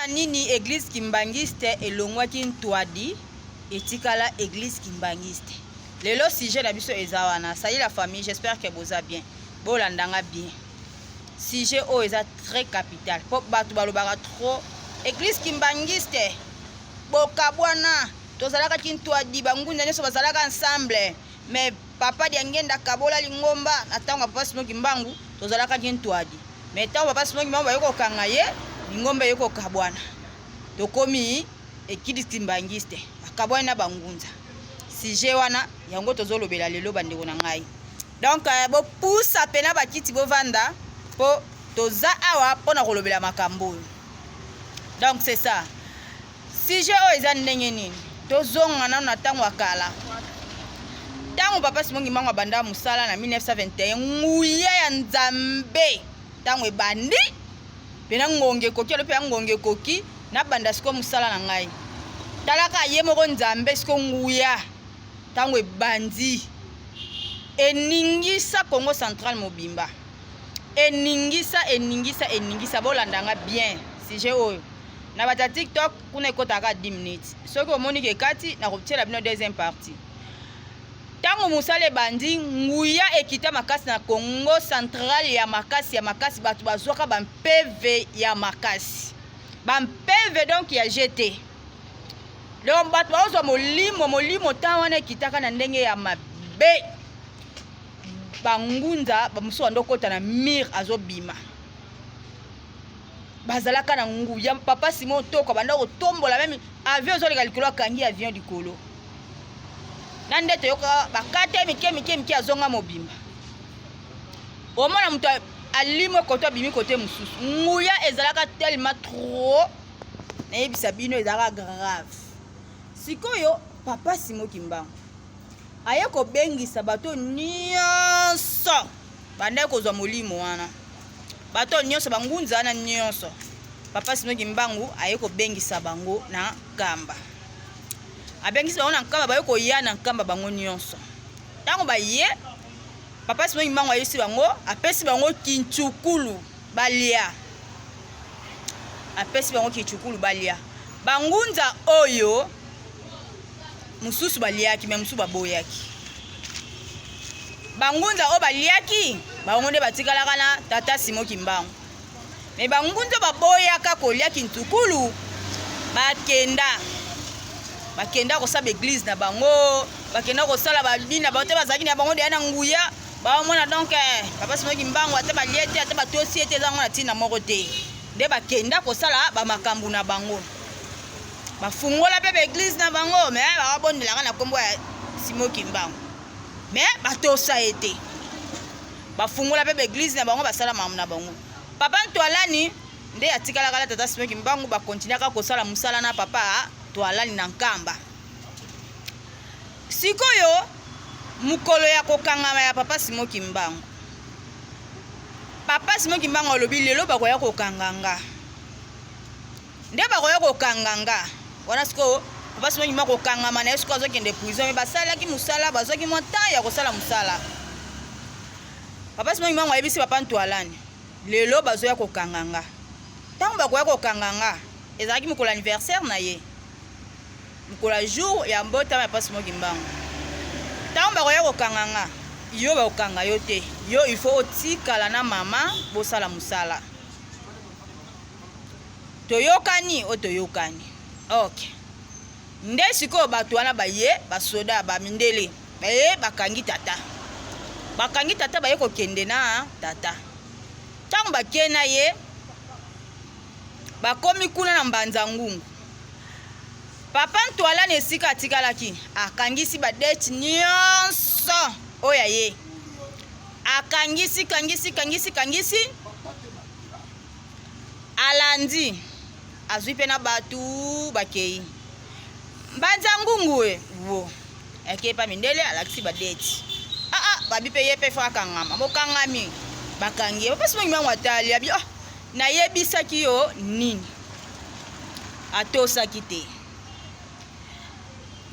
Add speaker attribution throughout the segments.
Speaker 1: nini eglise kimbanguiste elongwaki Ntwadi etikala eglise kimbanguiste? Lelo sujet na biso eza wana. Salut la famille, j'espère que boza bien. Bolanda nga bien. Sujet oyo eza très capital po bato balobaka trop eglise kimbanguiste bokabwana, tozalaka Kintwadi, bangunza nyonso bazalaka ensemble, mais papa Diangenda akabola lingomba na ntango ya papa Simon Kimbangu, tozalaka Kintwadi, mais ntango papa Simon Kimbangu baye kokanga ye, lingomba eye kokabwana, tokomi eglise kimbanguiste, bakabwani na bangunza. Sujet wana yango tozolobela lelo, bandeko na ngai. Donc bopusa pena bakiti, bovanda mpo toza awa mpona kolobela makambo oyo. Donc c'est ça, sujet oyo eza ndenge nini. Tozonga nano na ntango ya kala, ntango papa Simon Kimbangu abanda mosala na 1921. Nguya ya Nzambe ntango ebandi pena, ngonga ekoki, alo mpe ngonga ekoki, nabanda sikoyo mosala na ngai. Talaka ye moko Nzambe, sikoyo nguya ntango ebandi eningisa Congo Central mobimba, eningisa, eningisa, eningisa. Bolandanga bien sujet oyo. Na bato ya TikTok kuna, ekotaka 10 minutes. Soki omoni ke ekati, nakotiela bino deuxième partie. Ntango mosala ebandi, nguya ekita makasi na Congo Central, ya makasi, ya makasi. Bato bazwaka bampeve ya makasi, bampeve donc ya gt. Donc bato bazozwa molimo, molimo ntango wana ekitaka na ndenge ya mabe. Bangunza bamosusu bando okota na mur, azobima. Bazalaka na nguya. Papa Simon Toko banda kotombola même avion, ezoleka likolo, akangi avion likolo na nde toyoka bakate mike mike mike, azonga mobimba. Omona moto alimo kote, abimi kote mosusu. Nguya ezalaka tellement trop, nayebisa bino, ezalaka grave. Sikoyo papa Simo Kimbangu aye kobengisa bato nyonso bandaki kozwa molimo wana, bato nyonso, bangunza wana nyonso. Papa Simo Kimbangu aye kobengisa bango na Nkamba. Abengisi bango na Nkamba, baye koya na Nkamba bango nyonso. Ntango baye, papa Simo Kimbangu ayebisi bango, apesi bango kintsukulu balia, apesi bango kintsukulu balia. Bangunza oyo mosusu baliaki, mais mosusu baboyaki. Bangunza oyo baliaki, bango nde batikalaka na tata Simo Kimbangu, mais bangunza baboyaka kolia kintukulu, bakenda kosala baeglise na bango, bakenda kosala babini na bango te. Bazalaki na bango deya na nguya, baomona. Donc papa Simo Kimbangu, ata balie te, ata batosi ye te, eza ngo na ntina moko te. Nde bakenda kosala bamakambo na bango, bafungola mpe baeglise na bango, mais bakabondelaka na nkombo ya Simo Kimbangu, mais batosa ye te. Bafungola mpe baeglise na bango, basala makambo na bango. Papa Ntwalani nde atikalaka na tata Simo Kimbangu, bakontinuaka kosala mosala na papa Twalani na Nkamba. Sikoyo mokolo ya kokangama ya papa Simo Kimbangu, papa Simo Kimbangu alobi: "Lelo bakoya kokanga nga." Nde bakoya kokanga nga wana, sikoyo papa Simo Kimbangu kokangama na ye, sikoyo azokende prison. Mais basalaki mosala, bazwaki mwa temps ya kosala mosala. Papa Simo Kimbangu ayebisi papa Ntwalani: "Lelo bazoya kokanga nga. Ntango bakoya kokanga nga," ezalaki mokolo anniversaire na ye, mokolo ya jour ya mbotama ya papa Simo Kimbangu, "ntango bakoya kokanga nga, yo bakokanga yo te. Yo, il faut otikala na mama, bosala mosala. Toyokani?" Oyo toyokani, ok. Nde sikoyo bato wana baye, basoda bamindele baye, bakangi tata, bakangi tata, baye kokende na tata. Ntango bakei na ye, bakomi kuna na Mbanza Ngungu, papa Ntwalani esika atikalaki, akangisi badete nyonso oyo aye, akangisi, kangisi, kangisi, kangisi, alandi, azwi mpe na bato, bakei Mbanza Ngungu. E wo akei pa mindele, alakisi badeti. Aa, babi mpe ye mpe faut akangama. Bokangami, bakangi ye. Bapesi mongi bango, atali, abi: "Oh, nayebisaki yo nini?" Atosaki te.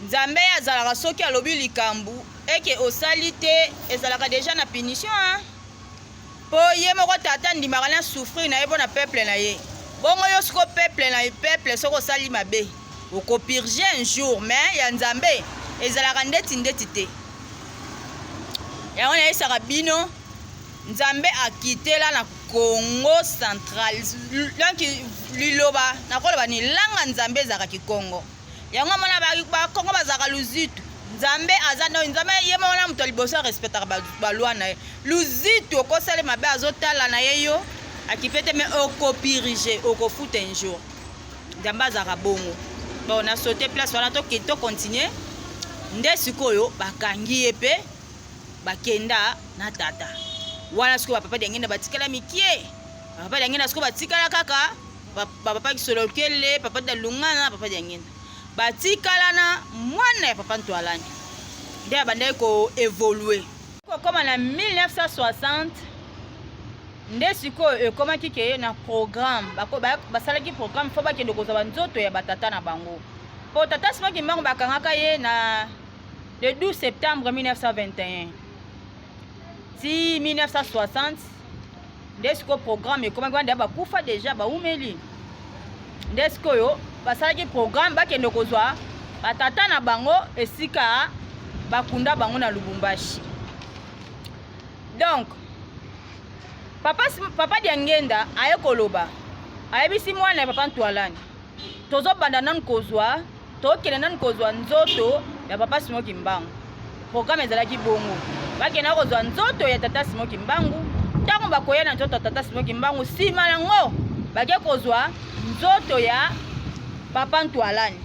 Speaker 1: Nzambe azalaka, soki alobi likambo eke osali te, ezalaka déjà na punition, hein? Mpo ye moko tata andimaka na souffrir na ye mpo na peuple na ye. Bongo yo siko peuple na peuple, soki osali mabe, okopurge un jour. Mais ya Nzambe ezalaka ndeti ndeti te. Yango nayebisaka bino, Nzambe akitela na Congo Central. Donc liloba nakoloba ni langa, Nzambe ezalaka kikongo. Yango mona Bakongo bazalaka luzitu. Nzambe aza no Nzambe, ye moko na moto ya liboso arespectaka baloi na ye. Luzitu, okosala mabe, azotala na ye, yo akipe te, mais okopurge, okofuta un jour. Nzambe azalaka bongo. Bon, na saute place wana, tocontinue. Nde sikoyo bakangi ye mpe bakenda na tata wana. Sikoyo bapapa Diangenda batikala mikie. Bapapa Diangenda sikoyo batikala kaka bapapa Kisolokele, papa Dalungana, papa Diangenda batikala na mwana ya papa Ntwalani. Nde abandaki koévoluer, kokóma na 1960. Nde sikoyo ekomaki ke na programme, basalaki programme, fo bakende kozwa banzoto ya batata na bango, mpo tata Simon Kimbangu bakangaka ye na le 12 septembre 1921 ti 1960. Nde sikoyo programme ekomaki wana, nde bakufa déjà, baumeli. Nde sikoyo basalaki programme, bakende kozwa batata na bango esika bakunda bango na Lubumbashi. Donc papa Diangenda aye koloba, ayebisi mwana ya papa Ntwalani: tozobanda nanu kozwa, tokende nanu kozwa nzoto ya papa Simon Kimbangu. Programme ezalaki bongo, bakenda kozwa nzoto ya tata Simon Kimbangu. Ntango bakoya na nzoto ya tata Simon Kimbangu, nsima nango bake kozwa nzoto ya papa Ntwalani.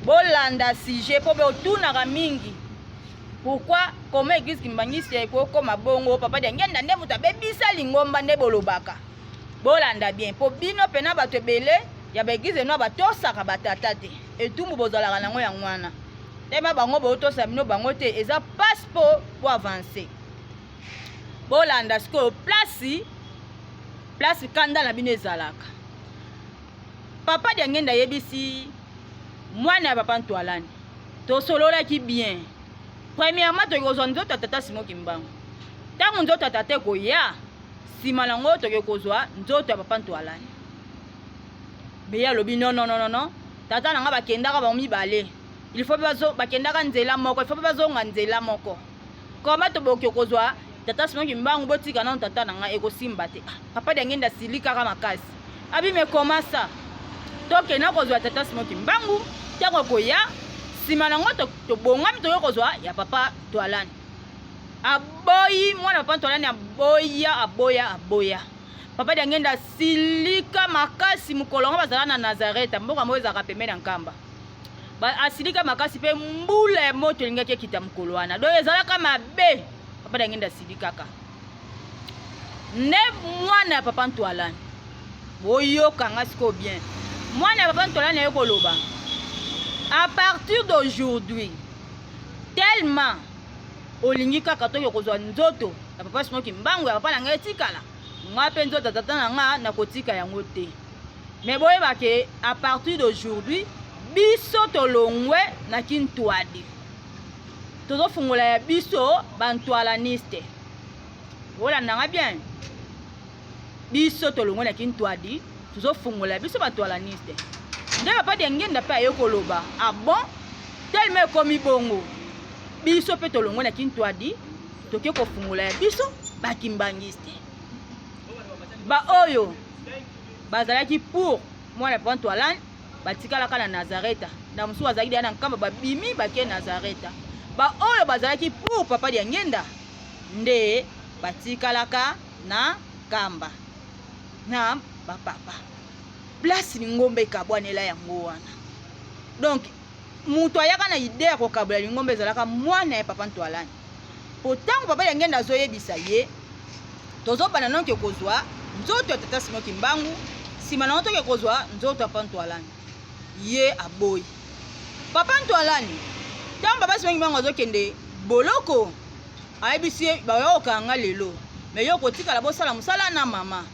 Speaker 1: Bolanda sujet, mpo botunaka mingi pourquoi, comment église kimbangisi ekokoma bongo, papa Diangenda nde moto abebisa lingomba. Nde bolobaka, bolanda bien, mpo bino mpena bato ebele ya baéglise no batosaka batata te. Etumbu bozalaka nango yango wana. Tema bango botosa bino bango te, eza passe mpo po avance. Bolanda sikoyo place kanda na bino ezalaka. Papa Diangenda ayebisi mwana ya papa Ntwalani: tosololaki bien. Premièrement, tokoki kozwa nzoto ya tata Simon Kimbangu. Ntango nzoto ya tata ekoya, nsima nango tokoki kozwa nzoto ya papa Ntwalani. Beye alobi: non, non, non, non, tata na nga bakendaka bango mibale, il faut bakendaka nzela moko, il faut mpe bazonga nzela moko. Koma toboki kozwa tata Simon Kimbangu, botika nano tata na ngai, ekosimba te. Ah, papa Diangenda asili kaka makasi, abi: mais comment ça, tokenda kozwa tata Simon Kimbangu, ntango ekoya, nsima nango tobongami, toye kozwa ya papa Twalani? Aboyi. Mwana papa Ntwalani aboya, aboya, aboya. Papa Diangenda asilika makasi. Mokolo yango bazala na Nazareta, mboka moko ezalaka pembeni ya Nkamba. Asilika makasi, mpe mbula ya moto elingaki ekita mokolo wana. Donc ezalaka mabe. Papa Diangenda asilikaka. Nde mwana ya papa Ntwalani, boyokanga sikoyo bien, mwana ya papa Ntwalani aye koloba: à partir d'aujourd'hui, tellement olingi kaka toke kozwa nzoto ya papa Simon Kimbangu, ya papa na ngai etikala, nga mpe nzoto ya tata na nga nakotika yango te. Mais boyeba ke à partir d'aujourd'hui, biso tolongwe na Kintwadi, tozofungola ya biso bantwalaniste. Olandanga bien, biso tolongwe na Kintwadi, tozofungola ya biso bantwalaniste. Nde papa Diangenda mpe aye koloba: ah bon, tellement ekomi bongo, biso mpe tolongwe na Kintwadi, toke kofungola ya biso bakimbangiste. Baoyo bazalaki pour mwana papa Ntwalani batikalaka na Nazareta, na mosusu bazalaki deya na Nkamba, babimi, bake Nazareta. Baoyo bazalaki pour papa Diangenda nde batikalaka na Nkamba na bapapa. Place lingomba ekabwanela yango wana. Donc moto ayaka na idée ya kokabola lingomba ezalaka mwana ya papa Ntwalani, po ntango papa Diangenda azoyebisa ye: tozobanda noke kozwa nzoto ya tata Simon Kimbangu, nsima nango toke kozwa nzoto ya papa Ntwalani, ye aboyi. Papa Ntwalani, ntango papa Simon Kimbangu azokende boloko, ayebisi ye: baoya kokanga lelo, mais yo kotikala, bosala mosala na mama.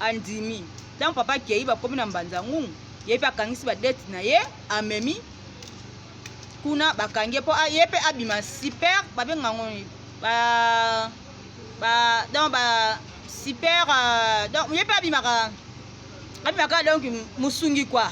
Speaker 1: Andimi. Ntango papa akei, bakomi na Mbanza Ngungu, ye mpe akangisi badete na ye, amemi kuna, bakangi ye mpo ye mpe abima super. Babenga yango ba ba donc ba super, donc ye mpe abimaka. Abimaka donc mosungi quoi.